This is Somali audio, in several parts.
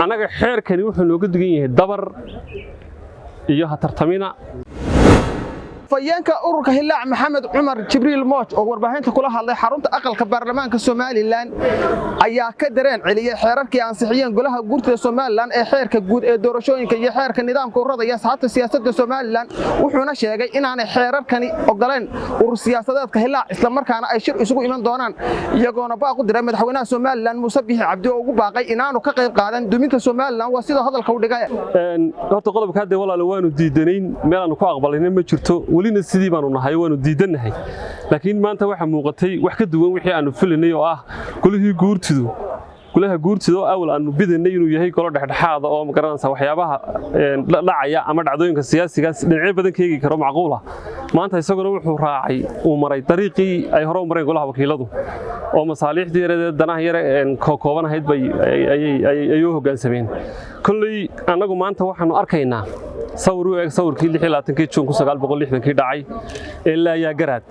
Annaga xeerkani wuxuu nooga dugan yahay dabar iyo hatartamina. Afhayeenka ururka Hilaac, Maxamed Cumar Jibriil Mooj, oo warbaahinta kula hadlay xarunta aqalka baarlamaanka Somaliland, ayaa ka dareen celiyey xeerarkii ansixiyeen golaha guurtida Somaliland ee xeerka guud ee doorashooyinka iyo xeerka nidaamka ururada iyo asxaabta siyaasadda Somaliland. Wuxuuna sheegay inaanay xeerarkani ogoleen urur siyaasadeedka Hilaac, islamarkaana ay shir isugu iman doonaan, iyagoona baaq u diray madaxweynaha Somaliland Muuse Biixi Cabdi oo ugu baaqay inaanu ka qayb qaadan duminta Somaliland. Waa sida hadalka u dhigay. Horta qodobka hadde, walaalo, waanu diidanayn, meelaanu ku aqbalayna ma jirto. Welina sidii baanu nahay, waanu diidannahay. Laakiin maanta waxaa muuqatay wax ka duwan wixii aanu filanay, oo ah golihii guurtidu, golaha guurtida oo awal aanu bidanay inuu yahay golo dhexdhexaada oo magaranaysa waxyaabaha dhacaya ama dhacdooyinka siyaasigaas dhinacyo badan ka eegi karo, macquula. Maanta isaguna wuxuu raacay, uu maray dariiqii ay hore u mareen golaha wakiiladu, oo masaaliixdii yareedee danaha yare kooban ahayd bay ayay u hoggaansameen. Kolley annagu maanta waxaanu arkaynaa sawir u eg sawirkii 26-kii Juun 1960-kii dhacay ee laayaa garaad.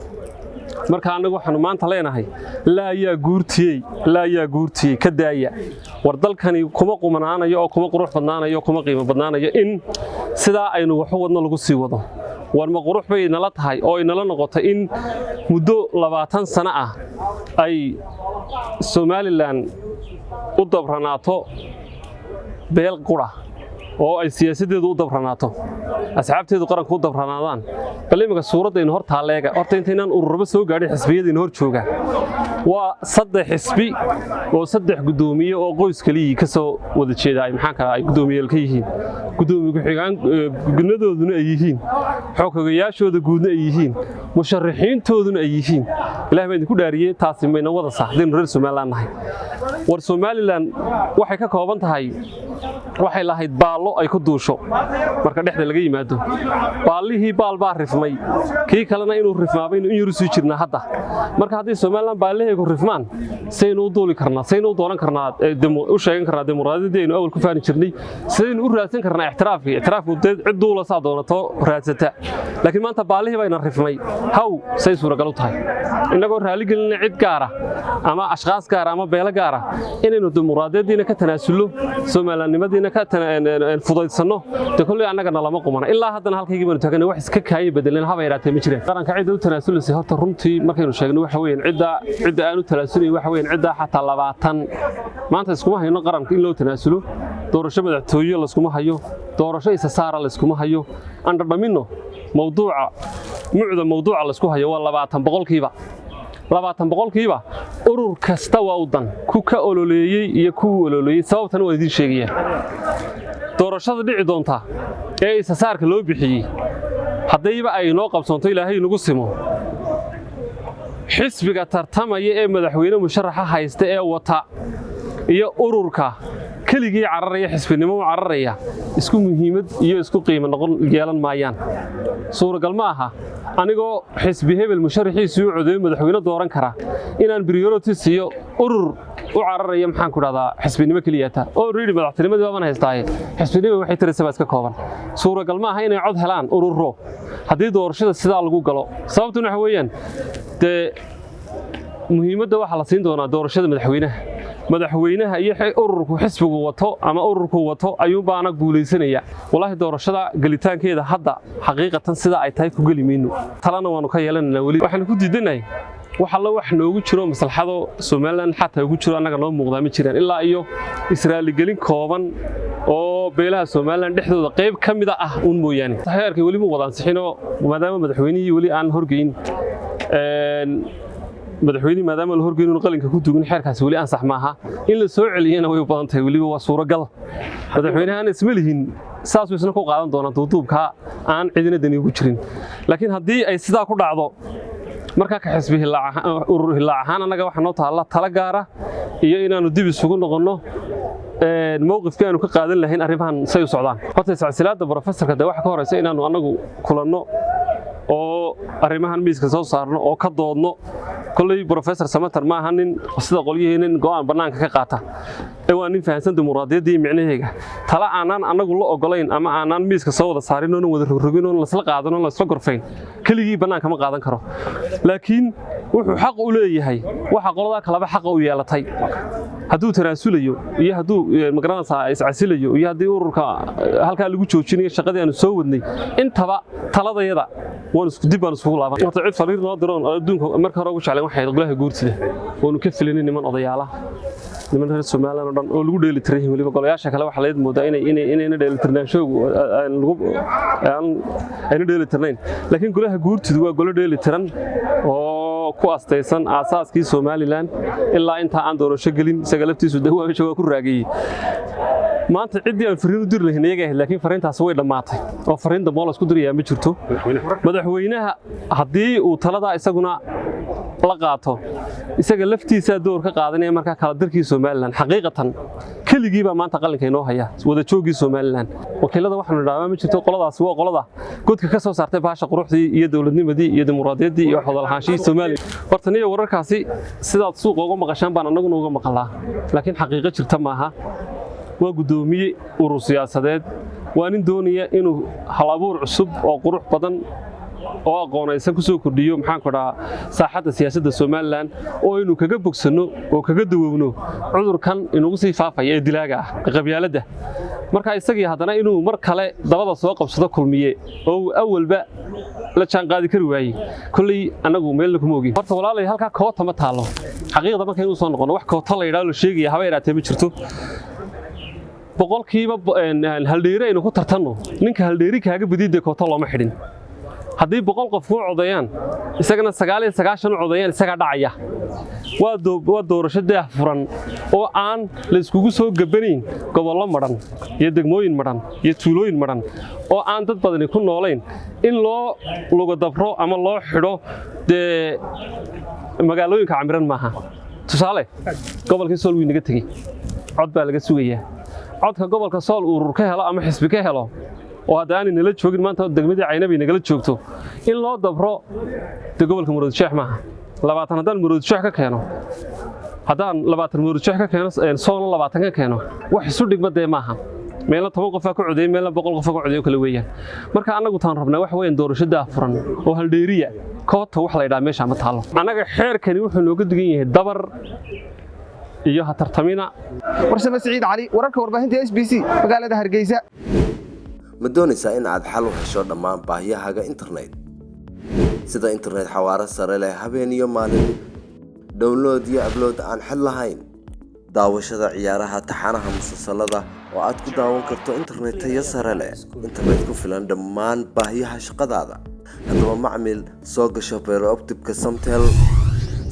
Marka annagu waxaanu maanta leenahay: laayaa guurtiyey, laayaa guurtiyey, ka daaya. War dalkani kuma qumanaanayo oo kuma qurux badnaanayo oo kuma qiimo badnaanayo in sidaa aynu waxu wadno lagu sii wado. War ma qurux bay inala tahay oo inala noqotay in muddo 20 sano ah ay Somaliland u dabranaato beel qura, oo ay siyaasaddeedu u dabranaato, asxaabteedu qaranku u dabranaadaan? Bal iminka suuraddaynu hor taalleega. Horta intaynaan ururaba soo gaadhin, xisbiyadaynu hor jooga waa saddex xisbi oo saddex guddoomiye oo qoys keliyii ka soo wada jeeda ay, maxaan kala, ay guddoomiyeel ka yihiin, guddoomiye ku-xigaan gudnadooduna ay yihiin, xogogayaashooda guudna ay yihiin, musharaxiintooduna ay yihiin. Ilaah baa idinku dhaariyey, taasi mayna wada sax haddaynu reer Somaliland nahay? War Somaliland waxay ka kooban tahay, waxay lahayd baallo ay ku duusho. Marka dhexda laga yimaado, baallihii baal baa rifmay, kii kalena inuu rifmaabaynu in yaru sii jirnaa hadda. Marka haddii Somaliland baallaheegu rifmaan, saynu u duuli karnaa? Saynu u dooran karnaa, u sheegan karnaa dimuqraadiyaddii aynu awal ku faani jirnay? Sidaynu u raadsan karnaa ictiraafkii? Ictiraafku dee cid duula saa doonato raadsata, laakiin maanta baallihii bayna rifmay. Haw say suuragal u tahay, innagoo raaligelinna cid gaara ama ashkhaas gaara ama beelo gaara, inaynu dimuqraadiyaddiina ka tanaasullo, Soomaaliyannimadiina ka fudaydsanno? Dee kolley annagana lama qumana. Ilaa haddana halkaygii baanu taaganay, wax iska kaaya bedeleen haba yaraatee ma jireen. Qaranka cidda u tanaasulaysa, horta runtii markaynu sheegno, waxa weeyaan cidda aan u tanaasulayn waxa weeyaan cidda xataa 20. Maanta iskuma hayno qaranka in loo tanaasulo. Doorasho madaxtooye layskuma hayo, doorasho isa saara layskuma hayo. Andhadhaminno mawduuca mucda. Mawduuca laysku hayo waa 20%. 20% urur kasta waa u dan, ku ka ololeeyey iyo kuwii ololeeyey. Sababtana waan idiin sheegaya. Doorashada dhici doonta ee isasaarka loo bixiyey, haddayba ay noo qabsoonto, Ilaahay nagu simo, xisbiga tartamaya ee madaxweyne musharaxa haysta ee wata iyo ururka keligii cararaya, xisbinimo u cararaya, isku muhiimad iyo isku qiimo noqon yeelan maayaan. Suuragal ma aha anigoo xisbi hebel musharaxiisii u codeeyo madaxweyne dooran kara inaan priority siiyo urur u cararaya, maxaan ku dhahdaa, xisbinimo keliyata oo riidi madaxtinimadii baaban haystaaye, xisbinimo waxay taraysa baa iska kooban. Suuragal ma aha inay cod helaan ururo haddii doorashada sidaa lagu galo. Sababtuna waxa weeyaan, dee muhiimadda waxaa la siin doonaa doorashada madaxweynaha. Madaxweynaha iyo ururku xisbigu wato ama ururku wato ayuunbaana guulaysanaya. Walaahi, doorashada gelitaankeeda hadda xaqiiqatan sida ay tahay ku geli mayno, talana waanu ka yeelananaa. Weli waxaanu ku diidanahay wax alla wax noogu jiro maslaxado Somaliland xataa ugu jiro annaga noo muuqdaa ma jiraan, ilaa iyo israaligelin kooban oo beelaha Somaliland dhexdooda qayb ka mida ah uun mooyaane. Xeerkay weli ma wada ansixinoo, maadaama madaxweynihii weli aan horgeyn, madaxweynihii maadaama la horgeyn, qalinka ku duugin, xeerkaasi weli ansax maaha. In la soo celiyana way u badan tahay, weliba waa suuragal. Madaxweynahan isma lihin saasuu isna ku qaadan doonaa duuduubka aan cidina dani ugu jirin. Laakiin haddii ay sidaa ku dhacdo, markaa ka xisbi urur Hilaac ahaan annaga waxaa noo taalla tala gaara iyo inaannu dib isugu noqonno mowqifkii aanu ka qaadan lahayn arrimahan say u socdaan. Horta iscasilaadda professorka dee waxa ka horeysa inaannu annagu kulanno oo arrimahan miiska soo saarno oo ka doodno. Kolley Professor Samater ma aha nin sida qolyihii nin go'aan bannaanka ka qaata ee waa nin fahansan dimuqraadiyaddii micnaheega. Tala aanaan annagu la ogolayn ama aanaan miiska soo wada saarin, oonan wada rogrogin, oon lasla qaadan, oon lasla gorfayn, keligii bannaanka ma qaadan karo. Laakiin wuxuu xaq u leeyahay waxa qoladaa kaleba xaqa u yeelatay. Hadduu tanaasulayo iyo hadduu, magaranaysaa, iscasilayo iyo haddii ururka halkaa lagu joojinayo shaqadii aanu soo wadnay, intaba taladayada waan isku dib baan isugu laaban. Horta cid fariir noo diroon oo adduunka marka hore ugu jecleen waxay ahayd golaha guurtida. Waanu ka filanay niman odayaala, niman reer Somaliland oo dhan oo lagu dheelitiran yihiin. Weliba golayaasha kale waxaa layd moodaa inayna dheelitirnaanshoogu lagu ayna dheelitirnayn, laakiin golaha guurtidu waa golo dheelitiran oo ku astaysan aasaaskii Somaliland ilaa intaa aan doorasho gelin. Isaga laftiisu dawaamisha waa ku raagayey. Maanta ciddii aan fariin u diri lahayn iyaga ahayd, laakiin fariintaasi way dhammaatay oo fariin dambe oo la isku dirayaa ma jirto. Madaxweynaha haddii uu taladaa isaguna la qaato, isaga laftiisaa door ka qaadanaya markaa kala dirkii Somaliland. Xaqiiqatan keligii baa maanta qalinka inoo haya wada jooggii Somaliland. Wakiilada waxaanu idhaahdaa ma jirto. Qoladaasi waa qolada godka ka soo saartay baasha quruxdii iyo dowladnimadii iyo dimuqraadiyaddii iyo wax wada lahaanshihii Soomaaliya. Horta niyo, wararkaasi sidaad suuqa uga maqashaan baan annaguna uga maqalaa, laakiin xaqiiqo jirta maaha. Waa guddoomiye urur siyaasadeed, waa nin doonaya inuu hal abuur cusub oo qurux badan oo aqoonaysan ku soo kordhiyo, maxaan ku dhahaa, saaxadda siyaasadda Somaliland, oo aynu kaga bogsanno oo kaga dawowno cudurkan inugu sii faafaya ee dilaaga ah ee qabyaaladda. Marka isagii haddana inuu mar kale dabada soo qabsado Kulmiye oo uu awalba la jaanqaadi kari waayey, kolley annagu meelna kuma ogin. Horta walaalay, halkaa koota ma taallo. Xaqiiqda markaynu soo noqono, wax koota la yidhaho la sheegaya haba yaraatee ma jirto. Boqolkiiba haldheeri aynu ku tartanno, ninka haldheeri kaaga badiyay dee koota looma xidhin. Haddii 100 qof kuu codeeyaan, isagana 99 u codeeyaan, isagaa dhacaya. Waa doorasho daah furan oo aan la iskugu soo gabanayn gobollo madhan iyo degmooyin madhan iyo tuulooyin madhan oo aan dad badani ku noolayn in loo lugadabro ama loo xidho dee magaalooyinka camiran maaha. Tusaale, gobolkii Sool wii naga tegey, cod baa laga sugayaa. Codka gobolka Sool urur ka helo ama xisbi ka helo oo hadda aanay nala joogin maanta degmadii Caynabay nagala joogto, in loo dabro dee gobolka Muruudsheex maaha. 20 haddaan Muruudsheex ka keeno, haddaan 20 Muruudsheex ka keeno, Soolna 20 ka keeno, wax isu dhigma dee maaha. Meelna 10 qofaa ku codeeyey, meelna 100 qofaa ku codeeyo kale weeyaan. Marka annagu taan rabnaa waxa weeyaan doorasho daah furan oo haldheeriya. Koota wax la yidhaha meesha ma taalo. Annaga xeerkani wuxuu nooga dugan yahay dabar iyo ha tartamina. Warsame Siciid Cali, wararka warbaahinta SBC, magaalada Hargeysa. Ma doonaysaa in aad xal u hesho dhammaan baahiyahaaga internet, sida internet xawaaro sare leh habeen iyo maalin, download iyo upload aan xad lahayn, daawashada ciyaaraha, taxanaha musalsalada oo aad ku daawan karto internet tayo sare leh, internet ku filan dhammaan baahiyaha shaqadaada? Haddaba macmil, soo gasho fiber optic-ka Somtel.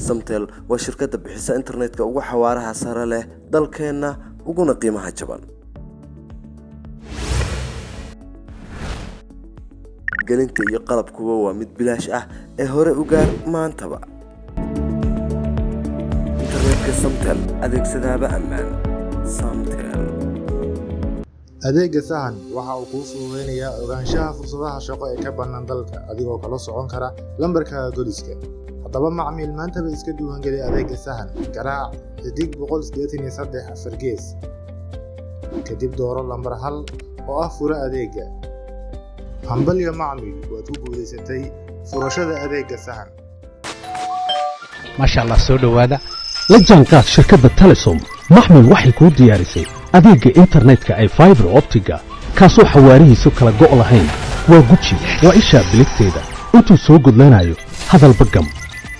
Somtel waa shirkadda bixisa internetka ugu xawaaraha sare leh dalkeenna, uguna qiimaha jaban. Gelinta iyo qalabkuba waa mid bilaash ah ee hore u gaar maantaba. Internetka Somtel, adeegsadaaba ammaan. Somtel. Adeegga Sahan waxa uu kuu fududaynayaa ogaanshaha fursadaha shaqo ee ka bannaan dalka, adigoo kala socon kara lambarkaaga goliska. Haddaba macmiil, maantaba iska diiwaangeli adeegga Sahan. Garaac *183 4#, kadib dooro lambar 1 oo ah furo adeegga. Hambalyo macmiil, waad ku guulaysatay furashada adeegga Sahan. Maasha Allah, soo dhowaada. La jaanqaad shirkadda Telesom. Maxmil waxay kuu diyaarisay adeegga internetka ee fiber optic-ga, kaasoo xawaarihiisu kala go' lahayn. Waa guji, waa ishaa biligteeda intuu soo gudlanayo. Hadalba gam,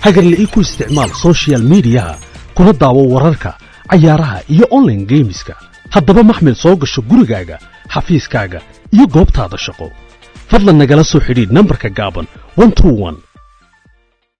hagarle ii ku isticmaal social media-ha, kuna daawo wararka, cayaaraha iyo online games-ka. Haddaba maxmil, soo gasho gurigaaga, xafiiskaaga iyo goobtaada shaqo. Fadlan nagala soo xidhiidh nambarka gaaban.